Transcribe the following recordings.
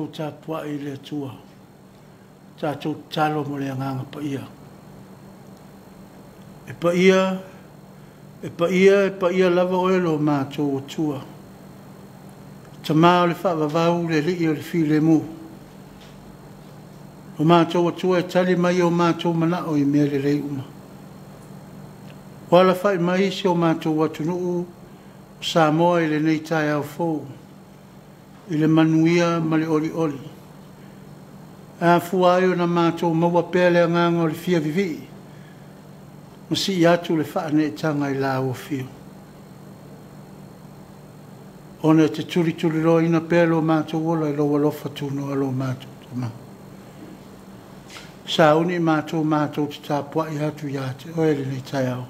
Tatou tapuai i le Atua, tatou tatalo mo le Agaga Paia. E paia, e paia, e paia lava oe lo matou Atua. Tama o le faavavau, le Alii o le filemu. O matou Atua e tali mai o matou manao i mea lelei uma. Ua alafai mai si o matou atunuu o Samoa i lenei taeao fou, i le manuia ma le olioli. E afua ai ona matou maua pea le agaga o le fia vivii, ma sii atu le faaneetaga i lau afio. Ona e te tulituliloaina pea lo matou ola i lou alofa tunoa lo matou Tama. Sauni matou matou te tapuai atu ia te oe lenei taeao.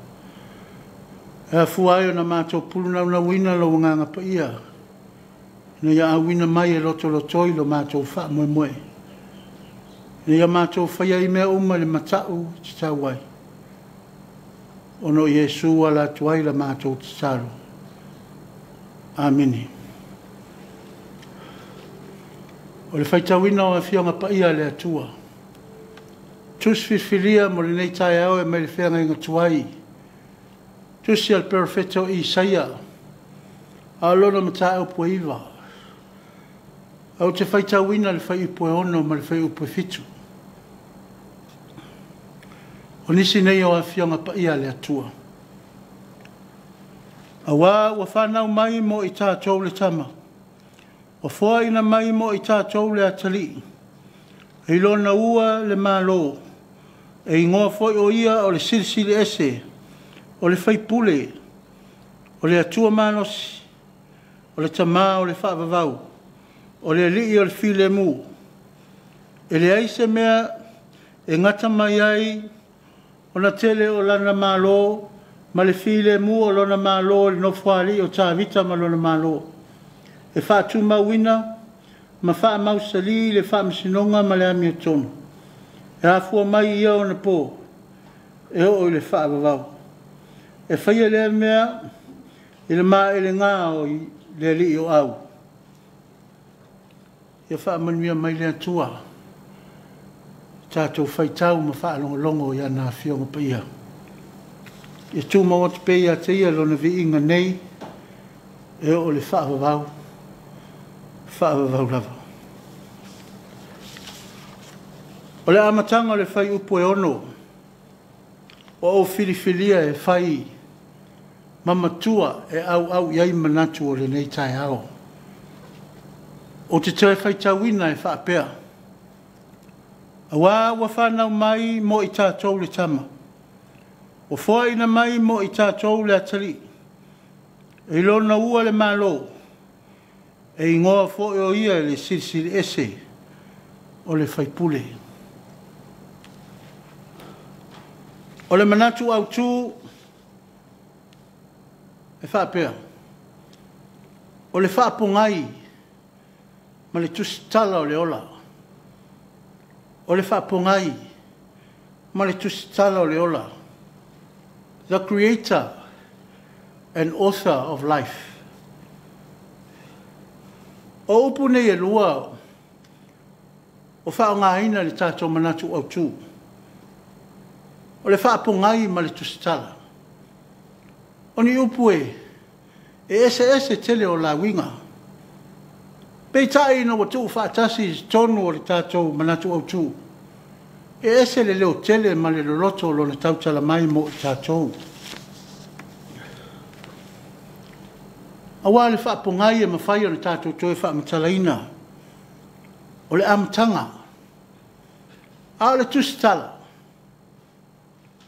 E afua ai ona matou pulunaunauina lou Agaga Paia, ina ia auina mai e lotolotoi lo matou faamoemoe, ina ia matou faia i mea uma le matau e tatau ai, ona o Iesu ala atu ai la matou tatalo. Amene. O le faitauina o Afioga Paia a le Atua, tusi filifilia mo lenei taeao e mai le feagaiga tuai, tusi a le perofeta o Isaia, a o lona mataupu e 9. Ou te faitauina le fuaiupu e 6 ma le fuaiupu e 7. O nisi nei o Afioga Paia a le Atua. Auā ua fanau mai mo i tatou le tama, ua foaina mai mo i tatou le atalii, e i lona ua le Malo, e igoa foi o ia o le Silisili Ese, o le Faipule, o le Atua Malosi, o le Tama o le Faavavau, o le Alii o le Filemu. E leai se mea e gata mai ai ona tele o lana Malo ma le filemu o lona Malo i le nofoalii o Tavita ma lona Malo, e faatumauina ma faamausali le faamasinoga ma le amiotonu, e afua mai ia ona po e oo i le faavavau. E faia lea mea i le maelega o le Alii o Au. Ia faamanuia mai le Atua, tatou faitau ma faalogologo i ana Afioga Paia. Ia tumau atu pea ia te ia lona viiga nei e oo i le faavavau, faavavau lava. O le amataga o le fuaiupu e 6, ua ou filifilia e fai ma matua e auau i ai manatu o lenei taeao. Ou te toe faitauina e faapea, auā ua fanau mai mo i tatou le tama, ua foaina mai mo i tatou le atalii, e i lona ua le Malo, e igoa foi o ia le Silisili Ese o le Faipule. O le manatu autu e faapea, o le faapogai ma le tusitala o le ola. O le faapogai ma le tusitala o le ola. The creator and author of life. O upu nei e lua o faaaogaina le tatou manatu autu. O le faapogai ma le tusitala. O ni upu e eseese tele o lauiga. Peitai ina ua tuufaatasi i totonu o le tatou manatu autu, e ese le leotele ma le loloto o lona tautala mai mo i tatou. Aua le faapogai e mafai ona tatou toe faamatalaina o le amataga. A o le tusitala,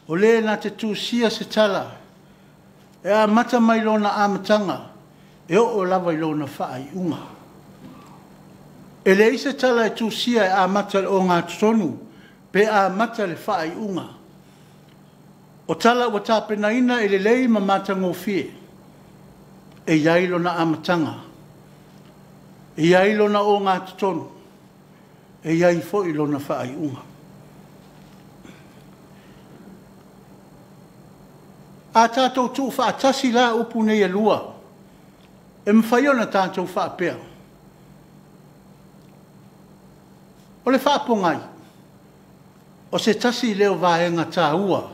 o le na te tusia se tala e amata mai lona amataga e oo lava i lona faaiuga. E leai se tala e tusia e amata i le ogatotonu pe amata i le faaiuga. O tala ua tapenaina e lelei ma matagofie, e i ai lona amataga, e i ai lona ogatotonu, e i ai foi lona faaiuga. A tatou tuufaatasi la upu nei e lua, e mafai ona tatou faapea, O le faapogai, o se tasi lea o vaega taua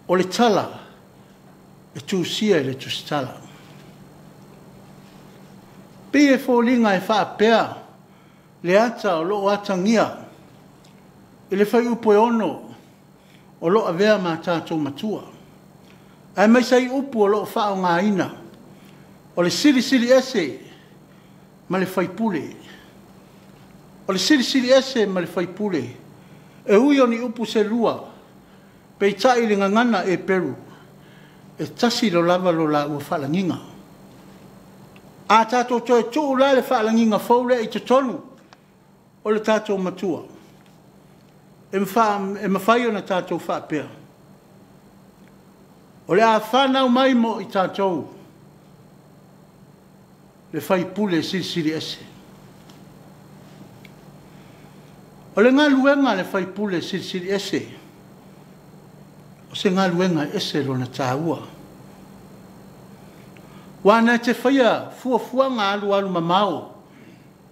o le tala e tusia i le tusitala. Pei e foliga e faapea le ata o lo o atagia i le fuaiupu e 6 o lo o avea ma tatou matua, aemaise ai upu o lo o faaaogaina o le Silisili Ese ma le Faipule. O le Silisili Ese ma le Faipule, e ui o ni upu se lua, peitai i le gagana Eperu, e tasi lava lo laua faalagiga. A tatou toe tuu la le faalagiga fou lea i totonu o le tatou matua, e mafai ona tatou faapea, o le a fanau mai mo i tatou le Faipule Silisili Ese. O le galuega a le Faipule Silisili Ese, o se galuega e ese lona taua. Aua na te faia fuafuaga alualu mamao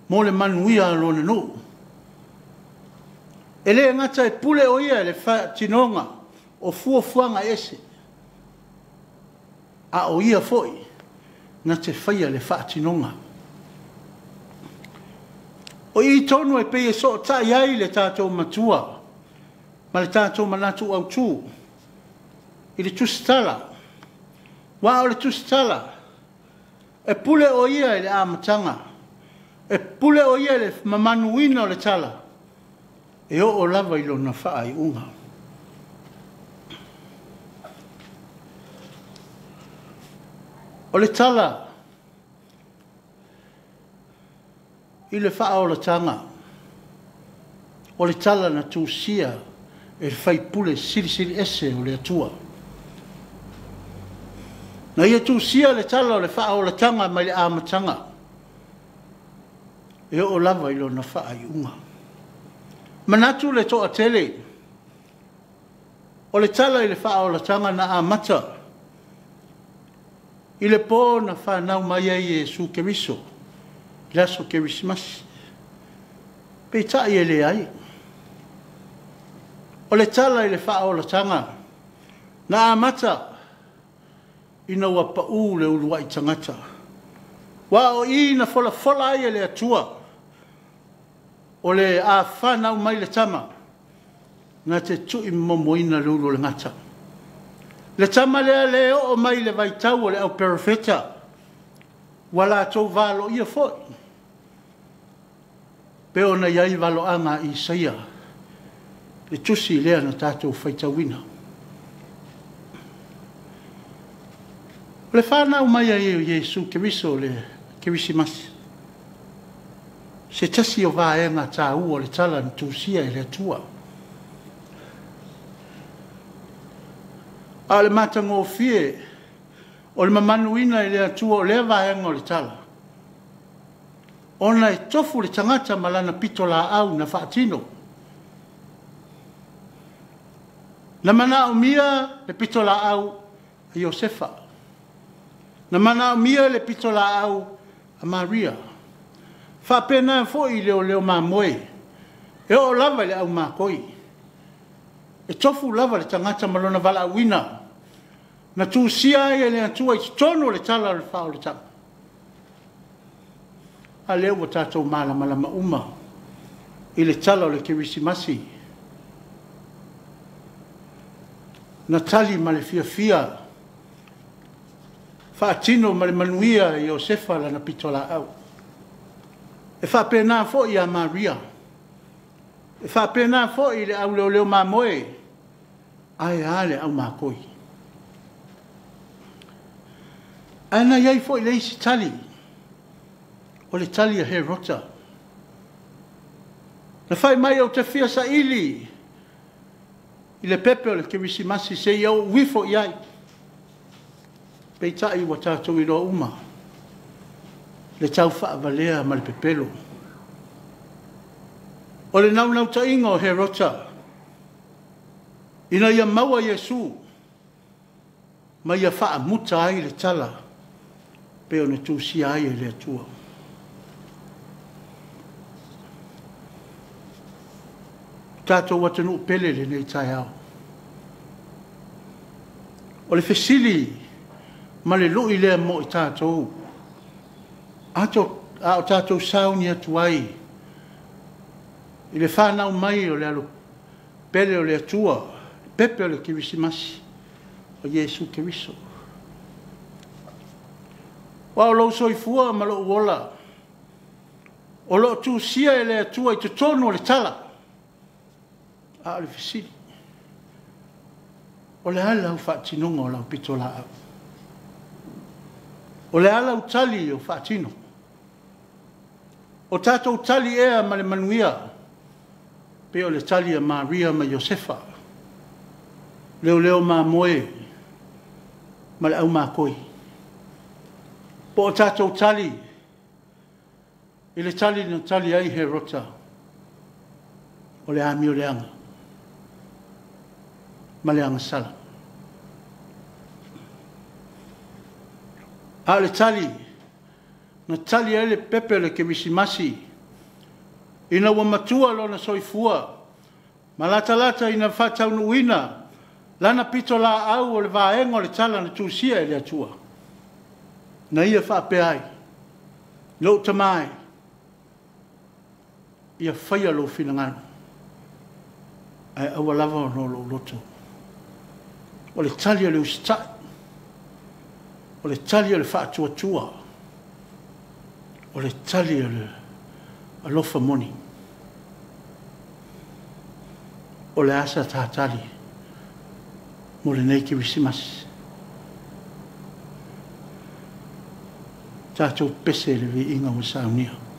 mo le manuia o lona nuu. E le gata e pule o ia i le faatinoga o fuafuaga ese, a o ia foi na te faia le faatinoga. O i tonu e pei e sootai ai le tatou matua ma le tatou manatu autu i le tusitala. Aua o le tusitala, e pule o ia i le amataga, e pule o ia i le mamanuina o le tala, e oo lava i lona faaiuga. O le tala i le faaolataga, o le tala na tusia e le Faipule Silisili Ese o le Atua. Na ia tusia le tala o le faaolataga mai le amataga, e oo lava i lona faaiuga. Manatu le toatele, o le tala i le faaolataga na amata i le po na fanau mai ai Iesu Keriso, le aso Kerisimasi. Peitai e leai. O le tala i le faaolataga na amata ina ua pau le uluai tagata. Aua o i na folafola ai e le Atua, o le a fanau mai le tama, na te tuuimomoina le ulu o le gata. Le tama lea le oo mai le vaitau o le au perofeta, ua latou valoia foi, pe ona i ai valoaga a Isaia, le tusi lea na tatou faitauina. O le fanau mai ai o Iesu Keriso le Kerisimasi, se tasi o vaega taua o le tala na tusia e le Atua. A o le matagofie o le mamanuina e le Atua o lea vaega o le tala, ona e tofu le tagata ma lana pitolaau na faatino. Na manaomia le pitolaau a Iosefa, na manaomia le pitolaau a Maria, faapena foi i leoleo mamoe, e oo lava i le aumakoi. E tofu lava le tagata ma lona valaauina, na tusia ai e le Atua i totonu o le tala o le faaolataga. A lea ua tatou malamalama uma i le tala o le Kerisimasi, na tali ma le fiafia, faatino ma le manuia e Iosefa lana pitolaau. E faapena foi ia Maria, e faapena foi i le auleoleo mamoe, ae a le aumakoi. Ae na i ai foi le isi tali, o le tali a Herota. Na fai mai ou te fia saili i le pepe o le Kerisimasi seia ou ifo i ai. Peitai ua tatou iloa uma le tau faavalea ma le pepelo. O le naunautaiga o Herota, ina ia maua Iesu ma ia faamuta ai le tala pe ona tusia ai e le Atua. tatou atunuu pele i lenei taeao. O le fesili ma le lui lea mo i tatou, a o tatou sauni atu ai i le fanau mai o le alo pele o le Atua, le pepe o le Kerisimasi, o Iesu Keriso. Aua o lou soifua ma lou ola, o lo o tusia e le Atua i totonu o le tala. A o le fesili, o le a lau faatinoga o lau pitolaau? O le a lau tali o faatino? O tatou tali ea ma le manuia pei o le tali a Maria ma Iosefa, leoleo mamoe ma le aumatoi? Po o tatou tali i le tali na tali ai Herota, o le amioleaga ma le agasala. A o le tali na tali ai le pepe o le Kerisimasi ina ua matua lona soifua ma latalata ina faataunuuina lana pitolaau o le vaega o le tala na tusia e le Atua, na ia faapea ai, “Lou Tama e, ia faia lou finagalo, ae aua lava ona o lou loto.” O le tali a le usitai, o le tali a le faatuatua, o le tali a le alofa moni. O le a sa ta tali mo lenei Kerisimasi? Tatou pese i le viiga ua saunia.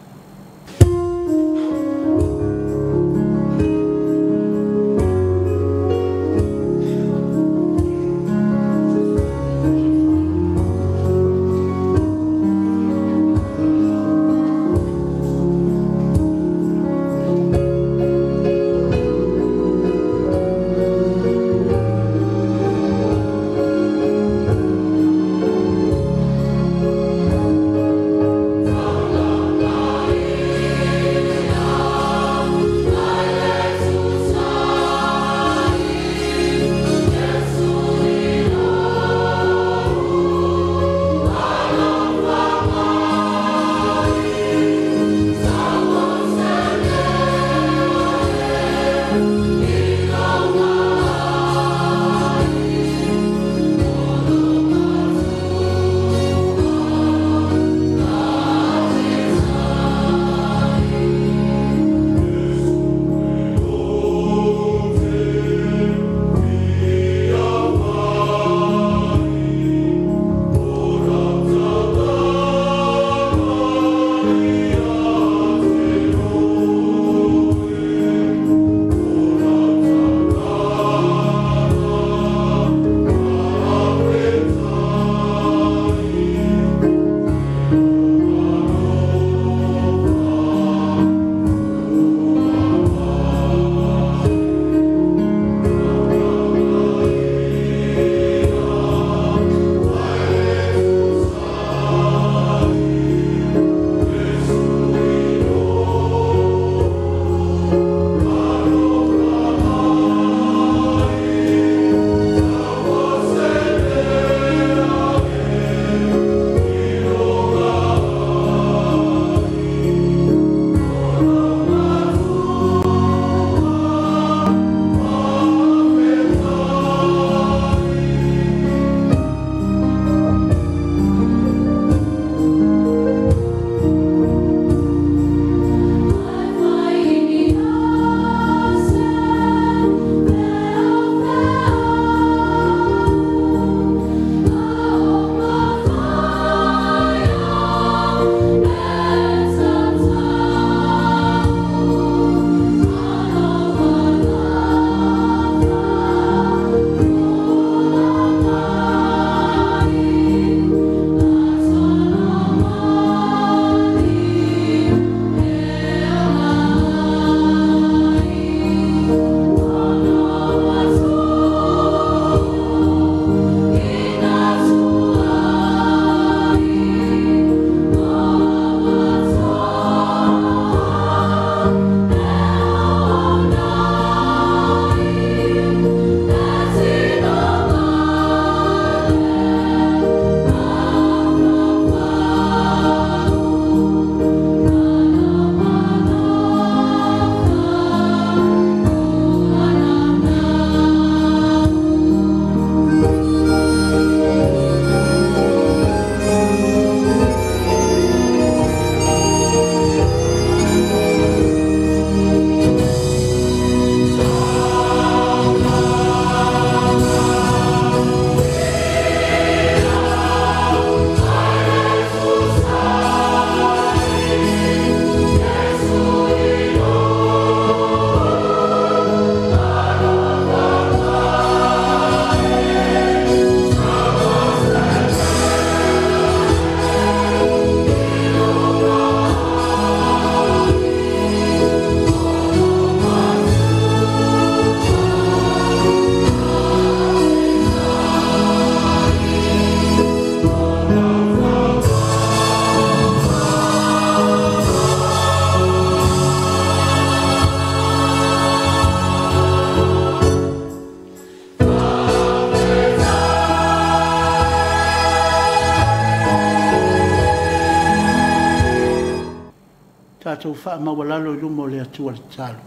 Tatou faamaualalo i luma o le Atua le tatalo.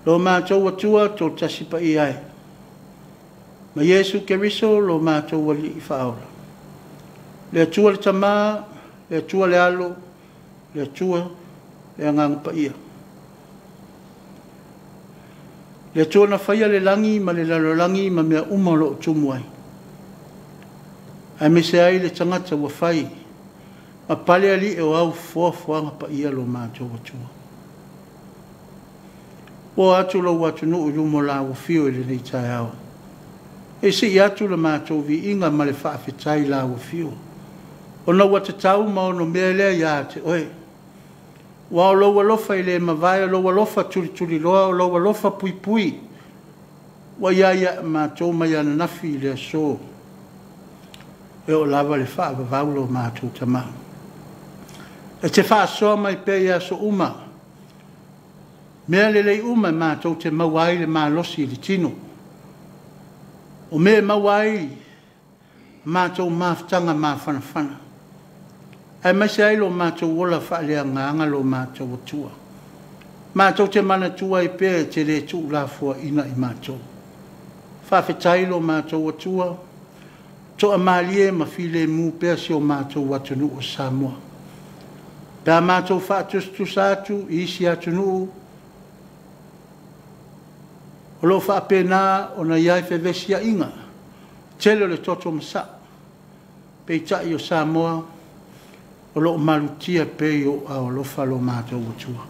Lo matou Atua toatasi paia e, ma Iesu Keriso lo matou Alii Faaola, le Atua le Tama, le Atua le Alo, le Atua le Agaga Paia. Le Atua na faia le lagi ma le lalolagi ma mea uma o lo o tumu ai, aemaise ai le tagata ua fai ma pale alii o au foafoaga paia lo matou Atua. Ua atu lou atunuu i luma o lau afio i lenei taeao, e sii atu le matou viiga ma le faafetai i lau afio, ona ua tatau ma onomea lea ia te oe. Ua o lou alofa i le mavae, o lou alofa tulituliloa, o lou alofa puipui, ua ia ia matou mai ananafi i le aso, e oo lava le faavavau lo matou Tama. E te faasoa mai pea i aso uma, mea lelei uma e matou te maua ai le malosi i le tino, o mea e maua ai matou mafutaga mafanafana, aemaise ai lo matou ola faaleagaga lo matou Atua. Matou te manatua ai pea e te le tuulafoaina i matou. Faafetai lo matou Atua, toamalie ma filemu pea si o matou atunuu o Samoa. Pe a matou faatusatusa atu i isi atunuu o lo o faapena ona i ai fevesiaiga, tele o le toto masaa, peitai o Samoa o lo o malutia pea i ou aao alofa lo matou Atua.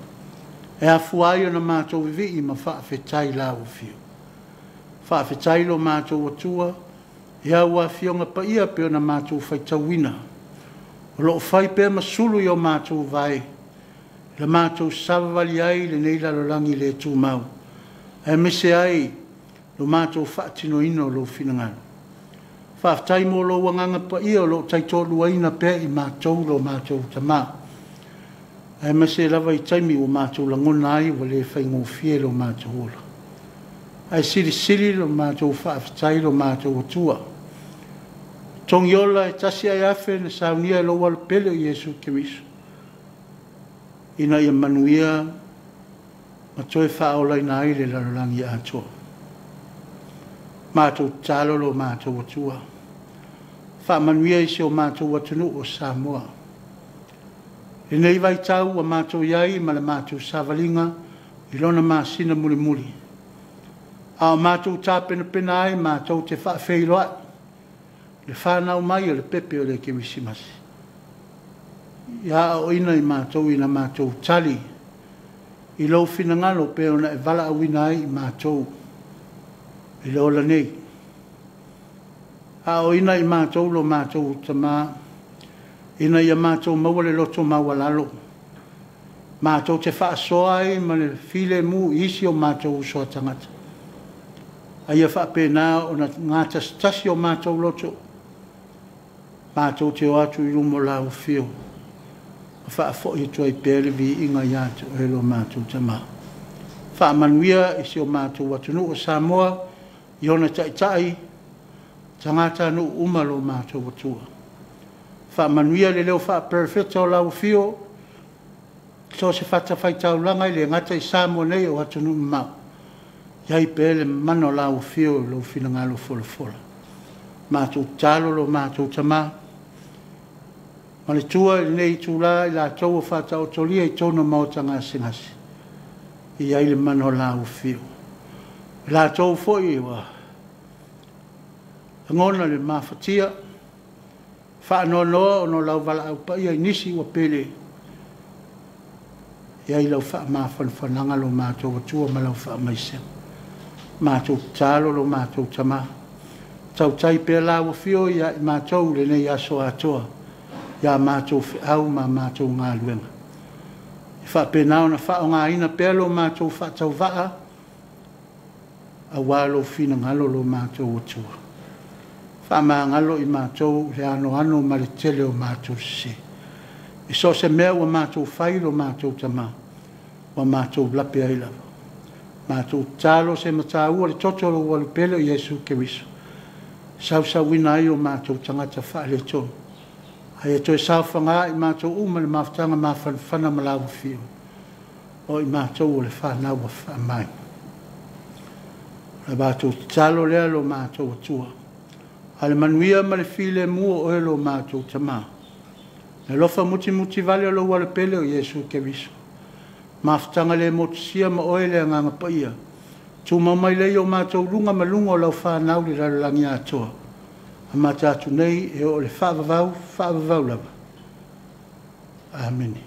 E afua ai ona matou vivii ma faafetai i lau afio. Faafetai lo matou Atua i au afioga paia pe ona matou faitauina, o lo o fai pea ma sulu i o matou vae, le matou savavali ai i lenei lalolagi le tumau, aemaise ai lo matou faatinoina o lou finagalo. Faafetai mo lou agaga paia o lo o taitoaluaina pea i matou lo matou Tama, aemaise lava i taimi ua matou lagona ai ua le faigofie lo matou ola. Ae silisili lo matou faafetai lo matou Atua. Togiola e tasi ae afe na saunia e lou alopele o Iesu Keriso, ina ia manuia ma toe faaolaina ai le lalolagi atoa. Matou tatalo lo matou Atua, faamanuia i si o matou atunuu o Samoa. Lenei vaitau ua matou i ai ma le matou savaliga i lona masina mulimuli, a o matou tapenapena ai matou te faafeiloai le fanau mai o le pepe o le Kerisimasi. Ia aoina i matou ina matou tali i lou finagalo pe ona e valaauina ai i matou i le ola nei. Aoina i matou lo matou Tama, ina ia matou maua le loto maualalo, matou te faasoa ai ma le filemu i isi o matou uso a tagata. A ia faapena ona gatasitasi o matou loto, matou te o atu i luma o lau afio, ma faafoi atu ai pea le viiga ia te oe lo matou Tama. Faamanuia i si o matou atunuu o Samoa, i ona taitai, tagatanuu uma lo matou Atua. Faamanuia le leo faaperefeta o lau afio, so o se fatafaitaulaga i le gata i Samoa nei o atunuu mamao, iai pea le mana o lau afio i lou finagalo folafola. Matou tatalo lo matou Tama, ma le tua i lenei itula i latou o faataotolia i totonu o maota gasegase, e i ai le mana o lau afio. I latou foi ua lagona le mafatia, faanoanoa ona o lau valaau paia i nisi ua pele, e i ai lau faamafanafanaga lo matou Atua ma lau faamaisega. Matou tatalo lo matou Tama, tautai pea lau afio ia i matou lenei aso atoa, ia matou feau ma matou galuega. E faapena ona faaaogaina pea lo matou faatauvaa, aua lou finagalo lo matou Atua. Faamagalo i matou le anoano ma le tele o matou sese. I so o se mea ua matou fai lo matou Tama, ua matou lape ai lava. Matou tatalo se mataua le toto o lou alopele o Iesu Keriso, sausauina ai o matou tagata faaletonu. Ae ia toe saofaga i matou uma i le mafutaga mafanafana ma lau Afio, o i matou o le fanau a faamai. O le matou tatalo lea lo matou Atua, a le manuia ma le filemu o oe lo matou Tama. E alofa mutimuti vale o lou Alapele o Iesu Keriso, mafutaga le motusia ma oe le Agaga Paia, tumau mai lea i o matou luga ma luga o lau fanau i le lalolagi atoa, amata atu nei e oo i le faavavau, faavavau lava. Amene.